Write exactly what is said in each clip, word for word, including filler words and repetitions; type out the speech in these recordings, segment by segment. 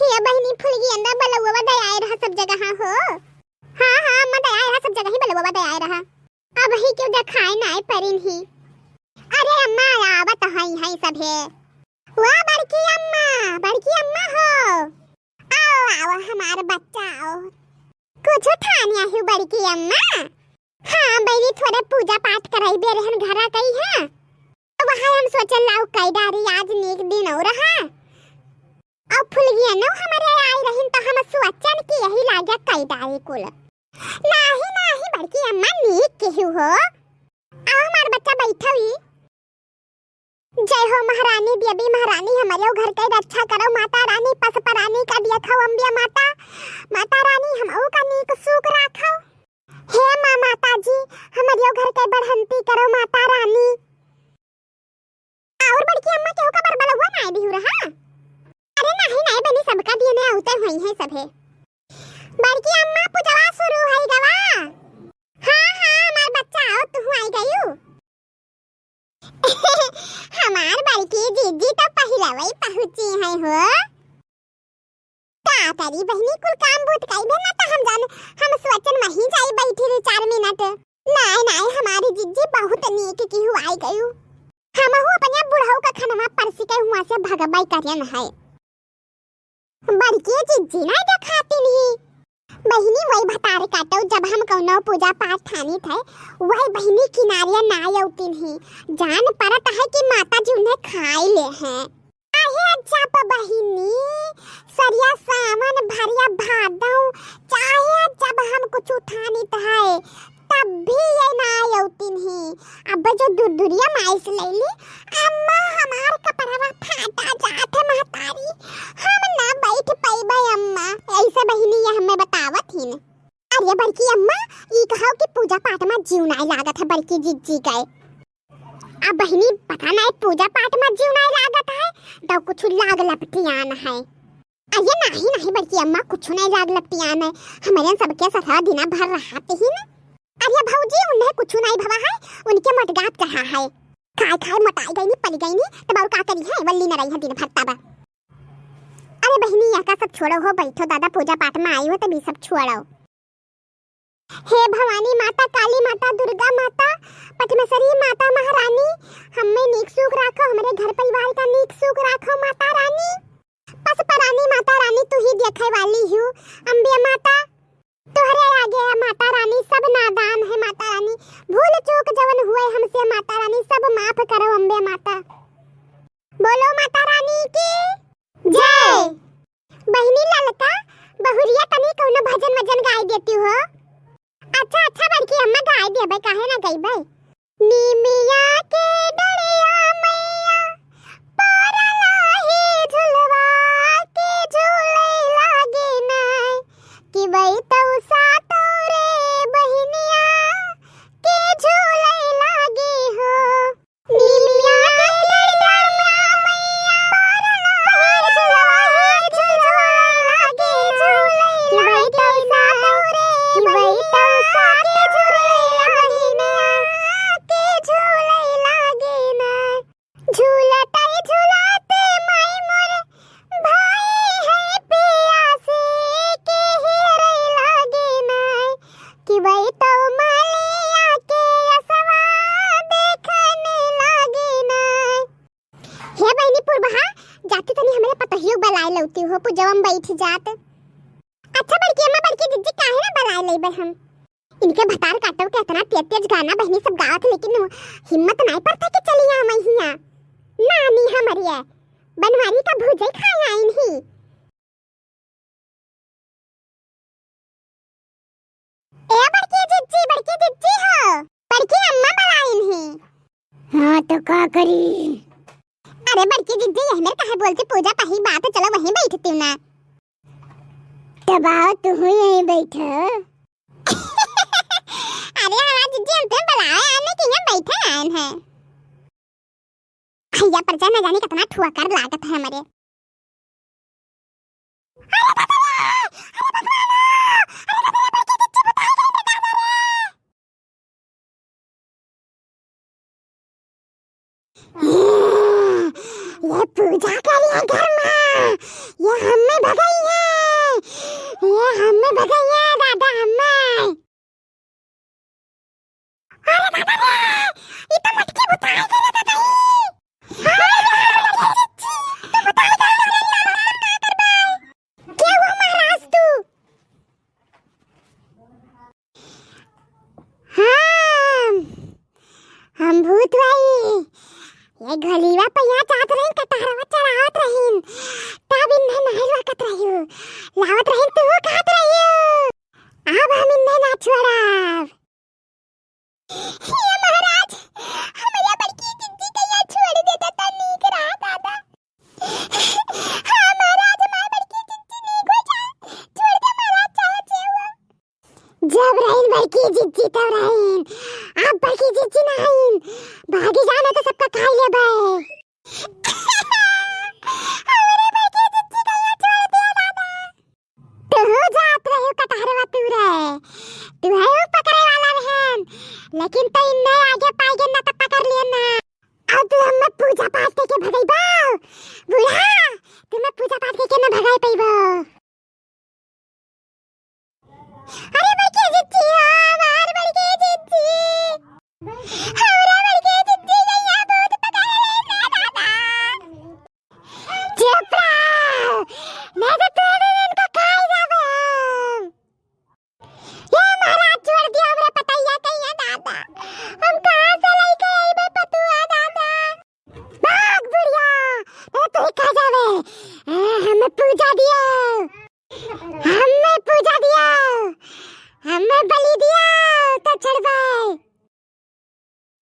हे बहिनी फुलगी अंदा बलौवा दे आए रहा सब जगह हो। हाँ, हाँ, अम्मा दे आए रहा सब जगह ही बलौवा दे आए रहा। अबहीं केउ देखाए नाई परिन ही। अरे अम्मा, आवत हई, हई सभे। वाह बड़की अम्मा, बड़की अम्मा हो। आओ, आओ हमार बच्चा आओ। कुछ ठान आही बड़की अम्मा? हाँ, बैली थोड़े पूजा पाठ कराई दे रहन घरा कई है। तो वहाँ हम सोचन लाओ कई डारी आज नीक दिन और रहा। अब फुलगिया नो हमरे आई रहिन तो हम सोचन कि यही लागे कई डारी कुल। नाही, नाही बड़की अम्मा, नीक केहू हो। आओ हमार बच्चा बैठो ई। जय हो महारानी देवी महारानी, हमरियो घर के रक्षा करो माता रानी, पस परानी का देखो अम्बिया माता, माता रानी हमहू का नीक सूख राखो। हे माँ माता जी, हमरियो घर के बढ़ंती करो माता रानी। और बड़की अम्मा केहू का बरबलौआ नाय दिहु रहा? अरे नाही नाही बनी, सबका दिए में आउते हुई है सभे। बड़की अम्मा पूजवा शुरू होई गवा। हाँ हाँ हमार बच्चा आओ, तू आई गयू। हमार बड़की जीजी तो पहिलवई पहुँची है हो। का करी बहिनी, कुल काम बूत कइबे ना त हम जान, हम सोचन वहीं जाई बैठी रही चार मिनट। नाय नाय हमारी जिज्जी बहुत नीक केहू आई गयू। हमहू अपने बुढ़ऊ का खनवा परसी के हुआ से भगबाई करियन है। बड़की जिज्जी ना देखाती नहीं। बहिनी वही भतार काटो, जब हम कौनो पूजा पाठ ठानी थे, वही बहिनी किनारिया ना अउती नहीं। जान परत है कि माता जी उन्हें खाई ले हैं। चाहे जब बहिनी सरिया सावन भरिया भादौ, चाहे जब हम कुछ उठानित है, तब भी ये ना अउतिन ही। अब जो दुरदुरिया माइस लैली, अम्मा हमार कपड़वा फाटा जात है महतारी, हम ना बैठ पइबे अम्मा। ऐसे बहिनी ये हमें बतावत हिन। अरे बड़की अम्मा, ई कहो कि पूजा पाठ में जीव नाय लागत है बड़की जिज्जी के। अब बहिनी पता नाय पूजा पाठ में जीव नाय लागत है, तो कुछ लाग लपटियान है। अरे नाही नाही बड़की अम्मा, कुछ नाय लाग लपटियान है, हमारे सबके ससुरा दिना भर रहत ही ना। अरे भौजी उन्हें कुछ नाय भवा है, उनके मोटगाप चढ़ा है, खाए खाए मोटाई गई नी, पली गई नी, तब और का करी है, वल्ली न रही है दिन भर तब। अरे बहिनी, यका सब छोड़ो हो, बैठो दादा, पूजा पाठ में आई हो, तब ई सब छोड़ो। हे भवानी माता, काली माता, दुर्गा माता, पटमेश्वरी माता, महारानी, हमें नीक सूख राखो, हमरे घर परिवार का नीक सूख राखो माता रानी। पस परानी माता रानी, तू ही देखे वाली हूँ, अम्बे माता। तोहरे आगे है माता रानी, सब नादान है माता रानी, भूल चूक जवन हुए हमसे माता रानी, सब माफ करो अम्बे माता। बोलो माता रानी की जय। बहिनी ललका बहुरिया तनी कौनो भजन वजन गाय देती हो। अच्छा अच्छा बड़की अम्मा गाय देबे, काहे ना गईबे। नीमिया के डड़िया मैया, परला ही झुलवा के झूले लागे नाय, कि बैतौ सातो रे बहिनिया के झूले लागे हो। नीमिया के डड़िया मैया, परला ही झुलवा के झूले लागे नाय, कि बैतौ सातो रे, कि बैतौ सातो रे बहिनिया के झूले लागे नाय। झूलत झूलत माई मोर भाई है पियासे के हेरे लागे नाय, कि बैतौ मलिया के असवा देखने लागे नाय। हे बहिनी पुरबहा, जाती तनी हमरे पतोहियो बलाए लौती हो, पूजवा में बैठ जात। अच्छा बड़की अम्मा, बड़की जिज्जी, काहे ना बलाए लेबे हम? इनके भतार काटो के इतना तेज तेज गाना बहिनी सब गावत, लेकिन हिम्मत नाय पड़ता कि चली आवे हिया। नानी हमरी है, बनवारी का भूजे खाए आइन ही। ए बड़की जिज्जी, बड़की जिज्जी हो, बड़की अम्मा बलाइन ही। हाँ तो का करी? अरे बड़की जिज्जी, यही मेरे काहे बोलती, पूजा पही बात, चलो वहीं बैठती हूँ ना। तब आओ, तू यहीं बैठो। अरे हमार जिज्जी, हम तो बुलाए आने के यहाँ बैठे आए हैं। भैया पर जाना जाने कितना ठुआ कर लागत है हमारे। अरे दादा रे, अरे भगवान, अरे दादा रे, बड़की जिज्जी बुताई गई बेटा रे। ये पूजा करिहैं घर मा, ये हम्मे भगइहैं, ये हम्मे भगइहैं दादा हम्मे। अरे दादा रे, ई तो मटकी बुताई गई रे दादा ई। अरे दादा रे, ई तो बुताई गई रे दादा, का करबे? के हुआ महाराज तू? हम, हम भूत हई। ये घलीवा पे यहाँ जात रहिन, कटहरवा चढ़ावत रहिन, तब इन्हें नहीं रोकत रहियो, लावत रहिन तू कहत रहियो। अब हम इन्हें ना छोड़ब। हे महाराज, हमरा बड़की जिज्जी के यहाँ छोड़ देता त नीक रहा दादा। हाँ महाराज, हमार बड़की जिज्जी नीक हो जाए, छोड़ दे महाराज, चाहे जे हुआ। जब रहिन बड़की जिज्जी तब रहिन, अब बड़की जिज्जी नाहिन, भागी जाना तो सबका खाई लेबे। हमरे बड़की जिज्जी के यहाँ छोड़ दिया दादा। तू जात रही कटहरवा तू रे, तू है वो पकड़े वाला रहन, लेकिन तो इन्ने आगे पाई गए ना तो पकड़ लिए ना। अब तू हमें पूजा पाठ करके भगई बा, बूढ़ा, तुम्हें पूजा पाठ करके ना भगाई पाई बा। अरे बड़की जिज्जी, ओ हमार बड़की जिज्जी, हमरा बड़की जिज्जी गैया बहुत पकड़ ले रे दादा। चुप रहो, नहीं तो तोरे इनको खाई जाबे हम। ये महाराज छोड़ दिया हमरे पतैया के ये दादा, हम कहाँ से लेके अइबे पतुआ दादा? भाग बुढ़िया, ए तू ही खा जावे। ए, हमें पूजा दियो, हमें पूजा दियो, हमें बलि दियो तो छोड़बे।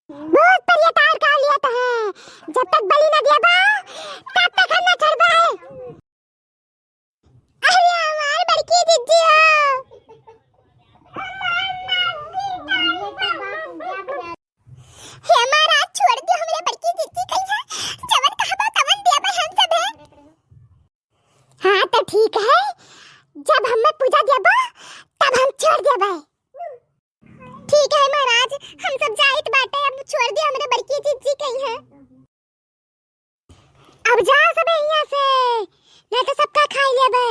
बहुत बढ़िया तार का लिया तो है, जब तक बलि ना देबा तब तक हम ना छोड़बे। अरे हमार बड़की जिज्जी हो। हे महाराज, छोड़ दे हमरे बड़की जिज्जी कहिया, जवन कहबो तवन देबे हम सब है। हाँ तो ठीक है, जब हमें पूजा देबो तब हम छोड़ देबे। ठीक है महाराज, हम सब जाइत बाटे, अब छोड़ दे हमरे बड़की जिज्जी कहिया। अब जा सबे हियाँ से, नहीं तो सबका खाई लेबे।